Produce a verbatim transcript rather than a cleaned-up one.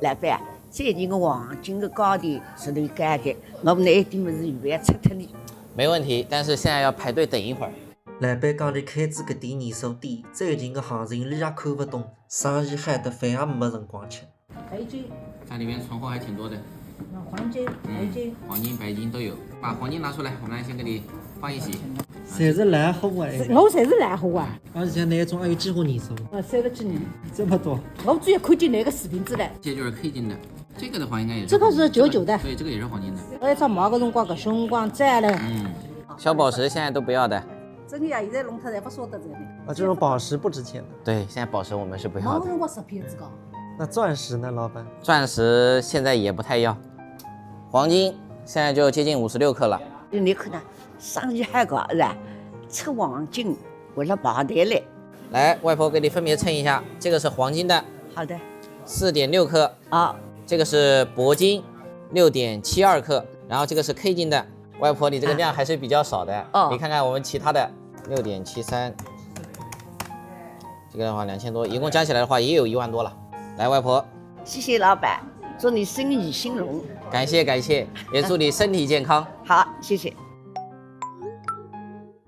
老板，最近个黄金个价钿是头高个，我们那一点么是预备要拆脱哩。没问题，但是现在要排队等一会儿。老板讲，伊开仔搿点年数店，最近个行情伊也看勿懂，生意好得饭也没辰光吃。白金，它里面存货还挺多的，那黄金、白金，黄金、白金都有，把黄金拿出来，我们来先给你放一起。侪是烂货哎，我侪是烂货啊！而且那种还有几化年数，啊，三十几年，这么多。我只有看见那个视频之来。这就是 K 金的，这个的话应该也是这个是九九的，对，这个也是黄金的。我一只买个辰光，搿辰光摘了。嗯，小宝石现在都不要的，真的呀，现在弄脱侪勿舍得摘的。啊，这种宝石不值钱的。对，现在宝石我们是不要的。买个辰光十片子个。那钻石呢，老板？钻石现在也不太要，黄金现在就接近五十六克了。你看呐，生意还高是吧？出黄金，为了排队嘞。来，外婆给你分别称一下，这个是黄金的，好的，四点六克，啊，这个是铂金，六点七二克，然后这个是 K 金的。外婆，你这个量还是比较少的，哦你看看我们其他的，六点七三，这个的话两千多，一共加起来的话也有一万多了。来，外婆，谢谢老板，祝你生意兴隆。感谢感谢，也祝你身体健康。好，谢谢。